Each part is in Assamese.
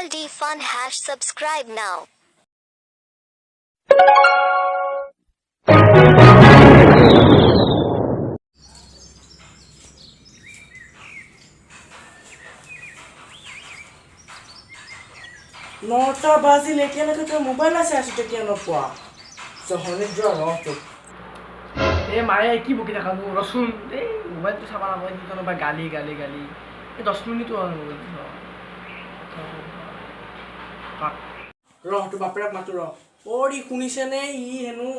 Triple D Fun hash subscribe now. 9টা বাজিল, এতিয়ালৈকে তই মোবাইল আছে আছো কেতিয়া নোপোৱা জহনিত যোৱা ৰ তোক। এ মায়ে কি বকি থাকা নো, ৰচোন। এই মোবাইলটো চাব নাপায় কি কোনোবা গালি গালি গালি। এই 10 মিনিটো হোৱা নাই মোবাইলটো চাব। ৰ তোৰ বাপেৰক মাতো ৰ। অৰি শুনিছেনে ই হেনো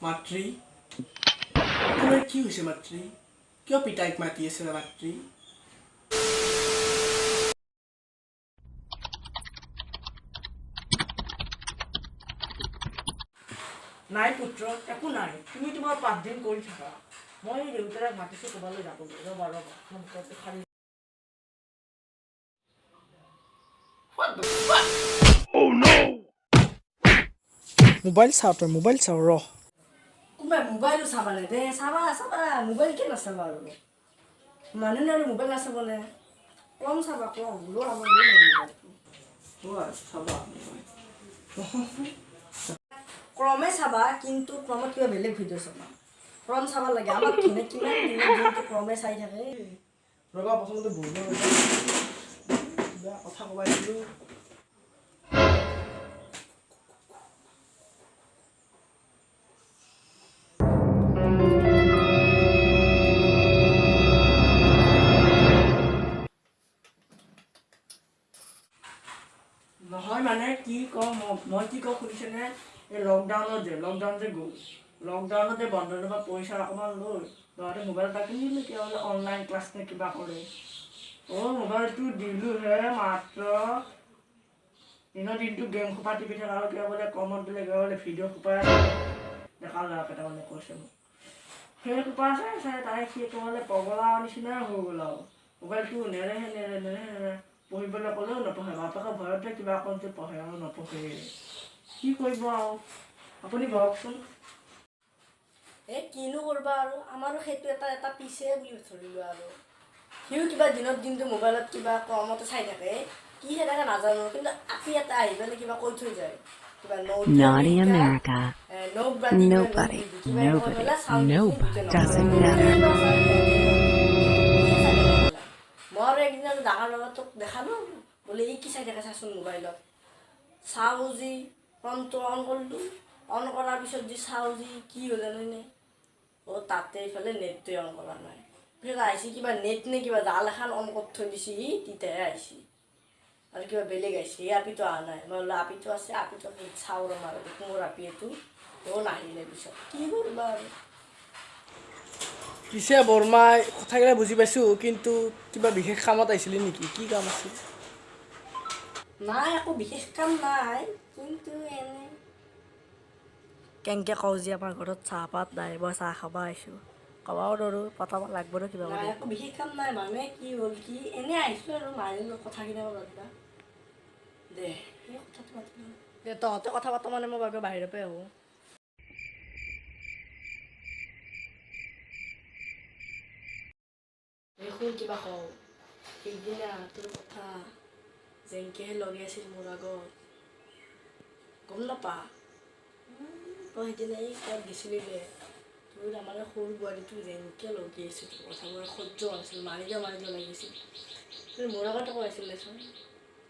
মাতৃ, তোমাৰ কি হৈছে মাতৃ? কিয় পিতাইক মাতি আছে মাতৃ? নাই পুত্ৰ, একো নাই, তুমি তোমাৰ পাঠদিন কৰি থাকা। মই দেউতাৰাক মাতিছোঁ ক'ৰবালৈ যাবলৈ। ৰ'বা ৰ'বা, মই ভিতৰটো খালি। মোবাইল চাওঁ, তই মোবাইল চাওঁ ৰ। কোনোবাই মোবাইলো চাবা নাই দে, চাবা চাবা মোবাইল কিয় নাচাবা আৰু? মানুহ আৰু মোবাইল নাচাবনে? কম চাবা, কম হ'লেও চাব মোবাইলটো। চাবা ক্ৰমে চাবা, কিন্তু ক্ৰমত কিবা বেলেগ ভিডিঅ' চাবা। ক্ৰম চাব লাগে। আমাক কিনে কিমান দিনত দিনটো ক্ৰমে চাই থাকে। ৰ'বা, প্ৰথমতে বহিব, কিবা কথা ক'ব আহিছিলোঁ। নহয় মানে কি কওঁ, মই কি কওঁ শুনিছেনে? এই লকডাউন যে গ'ল, লকডাউনতে বন্ধৰ পৰা পইচা অকণমান লৈ ল'ৰাটোৱে মোবাইল এটা কিনিলে, কিবা বোলে অনলাইন ক্লাছ নে কিবা কৰে। অ' মোবাইলটো দিলোঁহে মাত্ৰ দিনৰ দিনটো গেম সোপা টিপি থাকে আৰু কিবা বোলে কমত বোলে কিবা বোলে ভিডিঅ' সোপা দেখা ল'ৰা কেইটামানে কৈছে মোক, সেই সোপা চাই চাই তাই সি একেবাৰে পগলা নিচিনাই হৈ গ'ল আৰু। মোবাইলটো নেৰেহে নেৰে, নেৰেহে নেৰে। পঢ়িবলৈ ক'লেও নপঢ়ে, বাপেকে ভয়তে কিবা অকণ যে পঢ়ে আৰু নপঢ়ে। কি কৰিব আৰু আপুনি ভাবকচোন। এই কিনো কৰবা আৰু, আমাৰো সেইটো এটা এটা পিছে বুলি ধৰিলোঁ আৰু। সিও কিবা দিনত দিনটো মোবাইলত কিবা কমতে চাই থাকে, কি চাই থাকে নাজানো, কিন্তু আপি এটা আহি পেলাই কিবা কৈ থৈ যায় কিবা Naughty America. Nobody, nobody, nobody doesn't matter. মই আৰু একদিন আৰু ডাঙৰ ল'ৰাটোক দেখালোঁ, বোলে ই কি চাই থাকে চাচোন মোবাইলত। চাওঁ যি ফোনটো অন কৰিলোঁ, অন কৰাৰ পিছত যি চাওঁ যি কি হ'ল জানেনে? অ' তাতে এইফালে নেটটোৱে অন কৰা নাই। পিছত আহিছে কিবা নেট নে কিবা জাল এখন অন কৰি থৈ দিছে সি, তেতিয়াহে আহিছে। আৰু কিবা বেলেগ আহিছে, এই আপিটো অহা নাই। মই বোলো আপিটো আছে, আপিটো চাওঁ ৰ আৰু মোৰ আপি এইটো। অ' নাহিলে পিছত কি কৰিবা আৰু। পিছে বৰমাই কথাকেইটা বুজি পাইছোঁ, কিন্তু কিবা বিশেষ কামত আহিছিলি নেকি? কি কাম আছিল? নাই, একো বিশেষ কাম নাই, কিন্তু এনে কেনেকৈ কওঁ যে আমাৰ ঘৰত চাহপাত নাই, মই চাহ খাব আহিছোঁ, ক'বাও নোৱাৰোঁ, পতাব লাগব ন কিবা কৰি। একো বিশেষ কাম নাই, মানে কি হ'ল কি এনে আহিছোঁ আৰু মায়ে লগত কথাখিনি পাতিবা দে, সেই কথাটো পাতিলোঁ দে। তহঁতে কথা পাতা মানে মই বাৰু বাহিৰৰ পৰাই আহোঁ। এই শুন, কিবা কওঁ, সেইদিনা তোৰ কথা যেনেকৈহে লগাই আছিল মোৰ আগত, গম নাপা। তই সেইদিনা এই ক'ত গেছিলি যে, তোৰ আমাৰ সৰু বোৱাৰীটো যেনেকৈ লগি আছিল, তোৰ কথা মোৰ সহ্য হোৱা নাছিল, মাৰি দিওঁ মাৰি দিওঁ লাগিছিল। তই মোৰ আগতে কৈ আছিল দেচোন,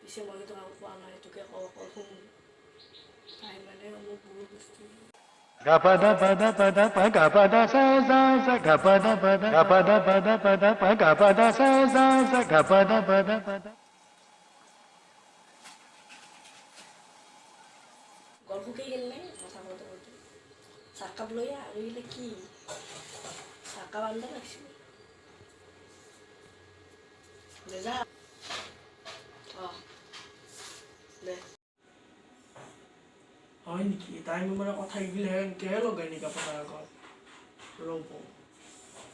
পিছে মই কিন্তু কাকো কোৱা নাই, তোকে কওঁ অকল শুন। তাই মানে মোক বহুত বস্তু গল শুকাই গ'ল নে কথা কওঁতে কওঁতে। চাহকাপ লৈ আহ আৰু এইগিলা কি চাহকাপ আনিব লাগিছিল দে, যা। অঁ দে। হয় নেকি? তাই মোৰ মানে কথা এইগিলাহে এনেকৈহে লগাই নেকি আপোনাৰ আগত? ৰ'ব,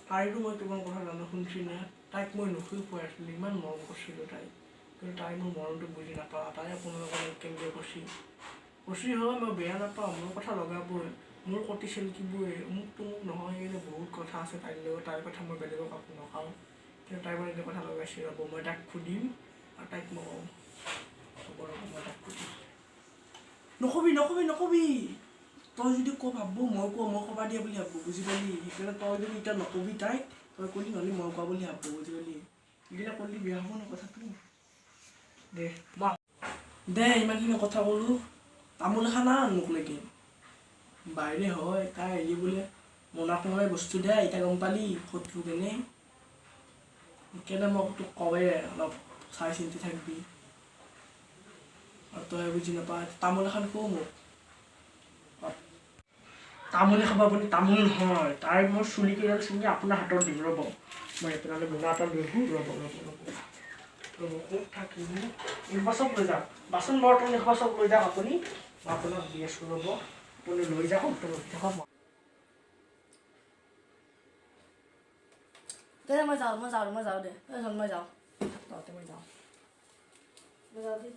তাইৰো মই কিমান কথা জানো শুনছিনে? তাইক মই নুখুই খুৱাই আছিলোঁ, ইমান মৰম কৰিছিলোঁ তাইক, কিন্তু তাই মোৰ মৰমটো বুজি নাপালা। তাই আপোনালোকৰ কেনেকৈ কৈছি কৈছি হয়, মই বেয়া নাপাওঁ, মোৰ কথা লগাবই। মোৰ কটিছিল কিবোৰে অমুক তমুক নহয়, এইগিলা বহুত কথা আছে তাইৰ লগত। তাইৰ কথা মই বেলেগক কাকো নকওঁ, কিন্তু তাই মানে কথা লগাইছে। ৰ'ব, মই তাইক সুধিম আৰু তাইক মই কওঁ। হ'ব, ৰ'ব, মই তাইক সুধিম। নকবি নকবি নকবি, তই যদি ক ভাবব মই কোৱা, মই ক'বা দিয়া বুলি ভাবব, বুজি পালি? সেইকাৰণে তই যদি এতিয়া নকবি তাইক, তই কলি নহ'লে মই কোৱা বুলি ভাবব, বুজি পালি? এইগিলা কৰিলে বেয়া হ'ব ন কথাটো। দে মই দে ইমানখিনি কথা ক'লোঁ, তামোল এখন আন মোক লাগে। বাহিৰে হয় তাই আহিলি বোলে মোনাক মই বস্তু দে, এতিয়া গম পালি শত্ৰু কেনে। সেইকাৰণে মই তোক কৱে অলপ চাই চিন্তি থাকবি, আৰু তই বুজি নাপা। তামোল এখন খো মোক। তামোলে খাব আপুনি? তামোল নহয়, তাই মই চুলি কেইডাল ছিঙি আপোনাৰ হাতত দিম। ৰ'ব, মই আপোনালৈ মোনা এটা লৈ আহোঁ। ৰ'ব ৰ'ব ৰ'ব ৰ'ব, ক'ত থাকিব? এইসোপা চব লৈ যাওক, বাচন বৰ্তন এইসোপা চব লৈ যাওক আপুনি। মই আপোনাক দি আছোঁ, ৰ'ব, আপুনি লৈ যাওক, ৰখি থাকক। দে মই যাওঁ, মই যাওঁ, মই যাওঁ দে। এই মই যাওঁ, তহঁতে, মই যাওঁ, মই যাওঁ দে।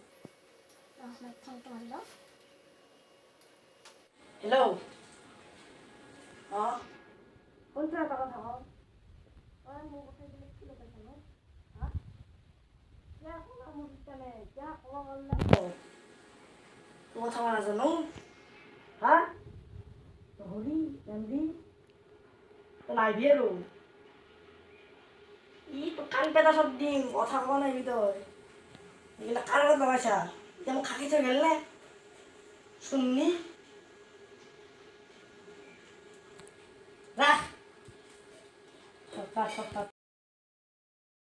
হেল্ল', অঁ, কোনটো এটা কথা কওঁ, তই মোৰ কথা এইবিলাক কি লগাইছা ন? হা, কিয় ক'লা মোৰ কাৰণে? কিয় ক'ব পাৰিলে তোৰ কথা মই নাজানো? হা, হৰি এমডি, তই নাহিবি আৰু। ই তোক কাণ পেটা চব দিম, কথা ক'ব নাহিবি তই। এইবিলাক কাৰ লগত লগাইছা? এতিয়া মোক খাকি থৈ গ'ল নে চুন্নি? ৰাখ, কাট কাট কাট।